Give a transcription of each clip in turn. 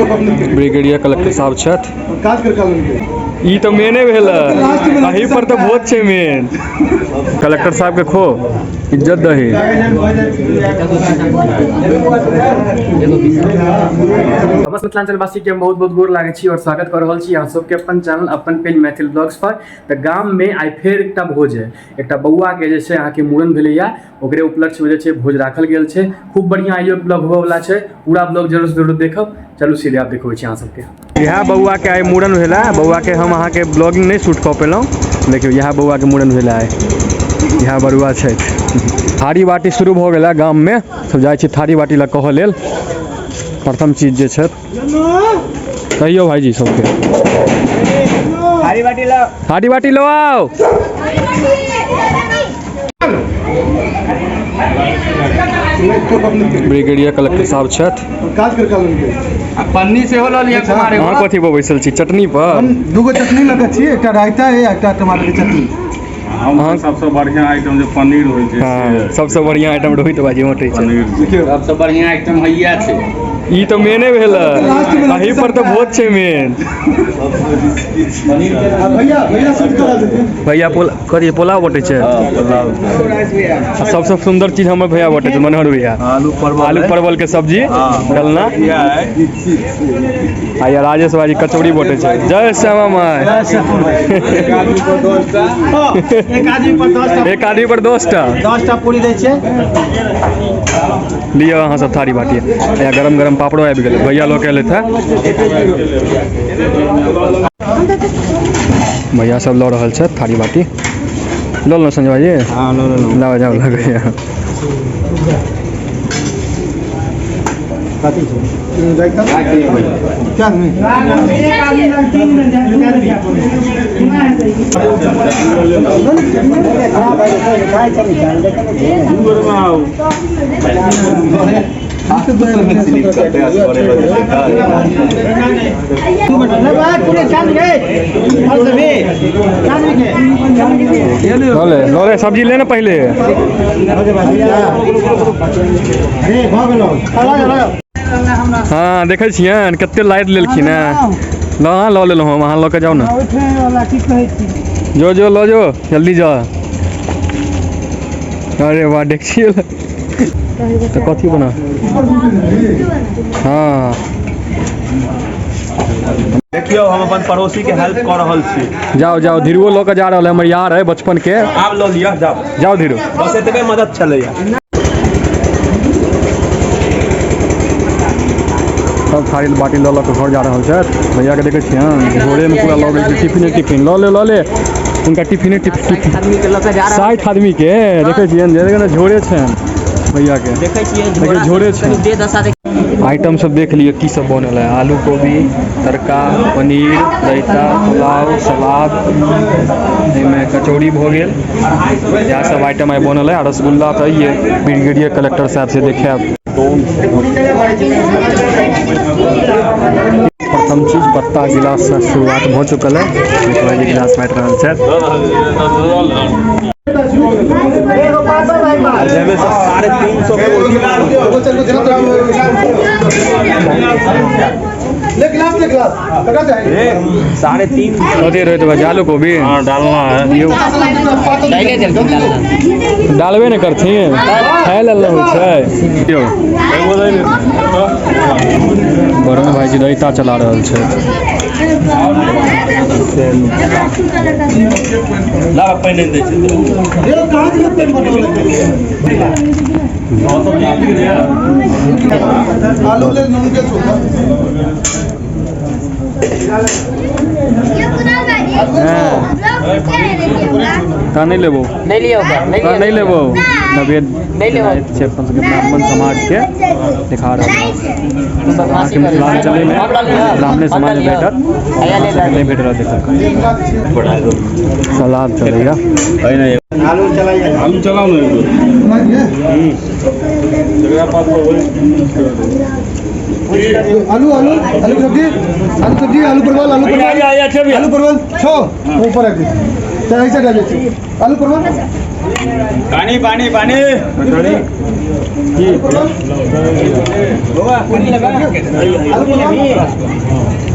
Brigadier collector साहब छथि। ई तऽ मेने भेल, अही पर तऽ भोज छै मेन। कलेक्टर साहब के खो इज्जत दही। समस्त मिथिलांचलवासी के बहुत बहुत गोर लागै छी और स्वागत कर रहल छी अहाँ सबके अपन चैनल अपन पेज मैथिल ब्लॉग्स पर। तऽ गाम में आइ फेर एकटा भोज है, एकटा बौआ के जे छै अहाँके मूड़न भेलैया, ओकरे उपलक्ष्य में जे छै भोज राखल गेल छै। खूब बढ़िया आइयो ब्लॉग होबऽवला छै, पूरा ब्लॉग जरूर से जरूर देखब। चलू सीधे आब देखबै छी अहाँ सबके। इएह बौआ के आइ मूड़न भेला। बौआ के हम अहाँके ब्लॉगिंग नहि शूट कऽ पेलहुँ। देखियौ इएह बौआ के मूड़न भेला आइ, इएह बरुआ छथि। थारी बाटी शुरू भऽ गेल गाम में, सब जाइ छी थारी बाटी लए कहऽ लेल। प्रथम चीज जे छै कहियौ भाईजी सबके, थारी बाटी लो आओ। ब्रिगेडियर कलेक्टर साहब छथि। पन्नी सेहो लऽ लिअ कुमार। अहाँ कथी पर बैसल छी? चटनी पर? दूगो चटनी लऽ कऽ छी, एकटा रायता है, एकटा टमाटर के चटनी। हम सबसँ बढ़िया आइटम जे पनीर होइ छै। हाँ, सबसँ बढ़िया आइटम रोहित बाजी बाँटै छै। पनीर सबसँ बढ़िया आइटम हैया छै। ई तऽ मेने भेल, अही पर तऽ भोज छै मेन। भैया भैया शूट करा देथिन। भैया पोला कथी पोलाव बाँटै छै। सबसँ सुन्दर चीज हमर भैया बाँटै छै, मनोहर भैया। आलू परवल, आलू परवल के सब्जी डलना। आ या राजेश भाजी कचौड़ी बाँटै छै। जय श्यामा माय। एक आदमी पर 10टा, एक आदमी पर 10टा, 10टा पूरी दै छै। लिअ अहाँ सब थारी बाटी। या गरम गरम पापड़ो आबि गेलै, भैया लऽ के एलथि। भैया सब लऽ रहल छथि थारी बाटी। लऽ लेलहुँ संजय भाजी? हँ, लऽ लेलहुँ। लाओ जाओ लगैया। रायता क्या नहीं? लऽ ले, लऽ ले सब्जी ले ने पहिले। हाँ देखै छियनि कते लाइट लेलखिन हेँ। लऽ अहाँ लऽ लेलहुँ हम, अहाँ लऽ कऽ जाउ ने। जो जो लऽ जो, जल्दी जा। अरे वाह, देखिए तऽ कथी बना। हाँ देखियौ, हम अपन पड़ोसी के हेल्प कऽ रहल छी। जाओ जाओ, धीरुओ लऽ कऽ जा रहल है, हमर यार है बचपन के। आब लऽ लिअ, जाओ। जाओ धीरू। बस एतबे मदद छलैया। सब थारी बाटी लऽ लऽ कऽ घर जा रहल छथि। भैया के देखै छियनि झोरे में पूरा लऽ गेल टिफिने टिफिन। लऽ ले लऽ ले, हुनका टिफिने टिफिन। आदमी के लऽ कऽ जा रहल 60 आदमी के देखै छियनि जे झोरे छनि भैया के। देखै छियै। देखियौ झोरे छै। कनि दे दशा देख। आइटम सब देख लिअ की सब बनल है। आलू कोबी तड़का, पनीर, रायता, पुलाव, सलाद, एहिमे कचौड़ी भऽ गेल। इएह सब आइटम आइ बनल है। आ रसगुल्ला तऽ अइए ब्रिगेडियर कलेक्टर साहब से देखायब। प्रथम चीज पत्ता गिलास से शुरुआत भऽ चुकल है। भाईजी गिलास बाँटि रहल छथि। जाहिमे 350 ले गिलास, ले गिलास ककरा चाही? 350। कथी रोहित भाई, आलू कोबी? हाँ, डालना है। डाले देलखिन डालना। डालबे नहि करथिन, खाय लेल होइ छै। यौ वरुण भाईजी रायता चला रहल छथि। ला पानि दै छै। कहाँ से पेन बटल? आलू ले, नून के चोखा। ता नहि लेबो। नहीं लियो ओकर, नहीं ता लियो। नहीं लेबो। नवेद नहीं लेबो। छै अपन सबके ब्राह्मण समाज के दिखा रहल अहाँके मिथिलांचले में ब्राह्मणे समाज में भेटत, अहाँ सबके नहि भेट रहल। देखल सलाद चलैया। आलू चलाओ ने एगो। जकरा पास होय। आलू आलू आलू की सब्जी, आलू सब्जी, आलू परवल, आलू परवल, आलू परवल छो ऊपर है। चल ऐसे डाल दे आलू परवल। पानी पानी पानी। कचौड़ी। की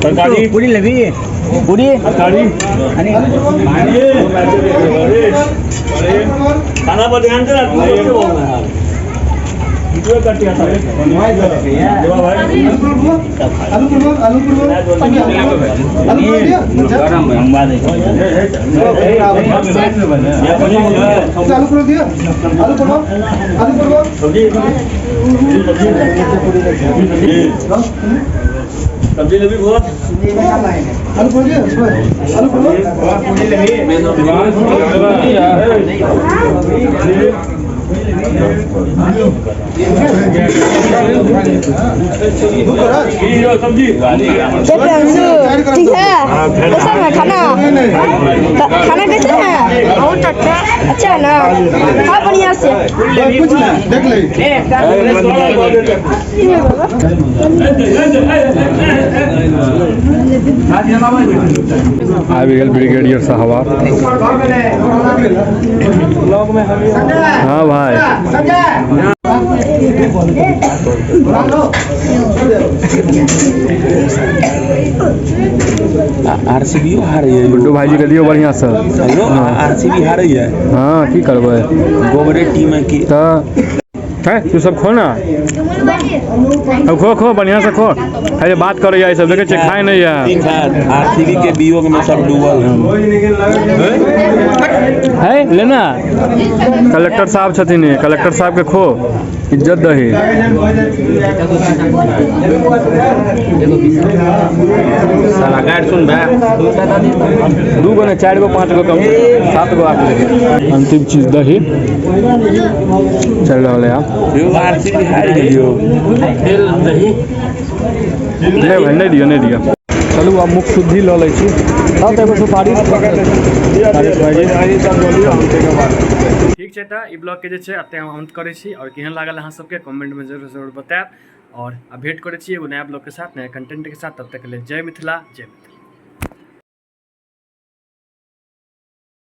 तरकारी पूरी लेबी पूरी तरकारी खाना पर ध्यान दे आलू परवल आलू परवल आलू परवल दिया गरम है आलू परवल दिया आलू परवल आलू परवल सब्जी लेबी बहुत आलू परवल दिया आलू परवल सब्जी ठीक है, कैसा है खाना? खाना कैसे है? बहुत अच्छा। अच्छा है ना? हाँ, बढ़िया से। कुछ नहीं देख ले। आबि गेल ब्रिगेडियर साहब। हाँ भाई, आरसीबी हारैया। गुड्डू भाईजी के दियौ बढ़िआँ से। आरसीबी हारैया। हाँ, की करबै? गोबरे टीम है की। तऽ है तू सब खो ना, अब खो खो, बढ़िआँ से खो। अरे बात करैया ई सब, देखै छियै, खाइ नहि यऽ। आरसीबी के वियोग में सब डूबल हैं। है लेना, कलेक्टर साहब छथिन, कलेक्टर साहब के खो, इज्जत दही। साला गाइड सुन बे। 2 गो ने, 4 गो, 5 गो, कम 7 गो, 8 गो। अंतिम चीज दही चल रहल है आब। आरसीबी हार गेलियो। नहि भाई, नहि दियौ, नहि दियौ। चलू, आब मुख शुद्धि लऽ लै छी। तब तऽ एगो सुपारी राजेश भाईजी। ठीक छै, तऽ ई ब्लॉगके जे छै एतऽ हम अन्त करै छी। आओर केहन लागल अहाँ सबके, कमेंटमे जरूर जरूर बतायब। आओर आब भेंट करै छी एगो नया ब्लॉगके साथ, नया कंटेंटके साथ। तब तक के लेल जय मिथिला, जय मिथिला।